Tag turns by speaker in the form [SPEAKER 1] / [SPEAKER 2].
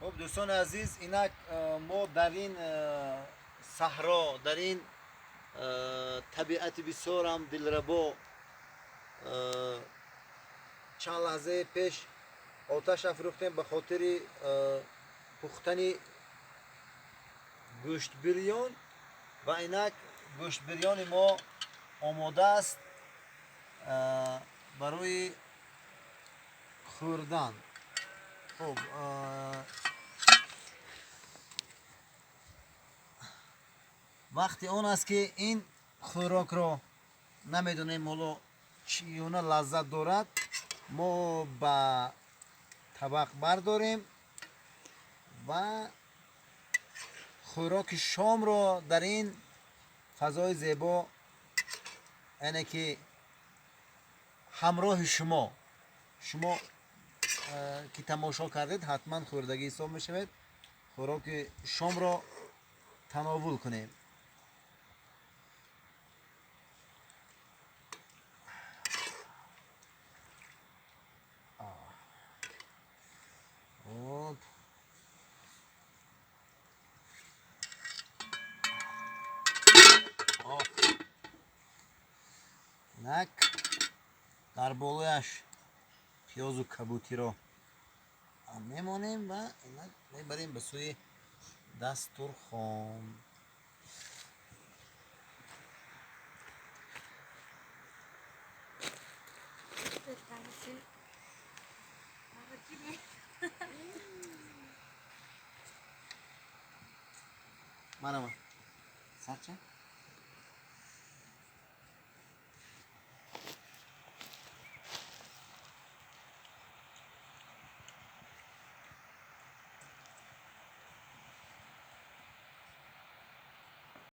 [SPEAKER 1] Хуб, дӯстони азиз, инак мо дар ин саҳро, дар ин табиати бисёрам дилрабо чанд лаҳзаи пеш оташ афрӯхтем ба хотири пухтани гӯштбирён ва инак гӯштбирёни мо омода аст барои хӯрдан. Хуб, вақти он аст, ки ин хӯрокро намедонем ҳоло чӣ гуна лаззат дорад, мо ба табақ бардорем ва хӯроки шомро дар ин фазои зебо, яъне ки ҳамроҳи шумо ки тамошо кардед, ҳатман хӯрдагӣ ҳисоб мешавед, хӯроки шомро тановул кунем. Оп. Оп. Инак дар болояш пиёзу кабутиро мемонем ва инак мебарем ба сӯи дастурхон. Марама. Сарча?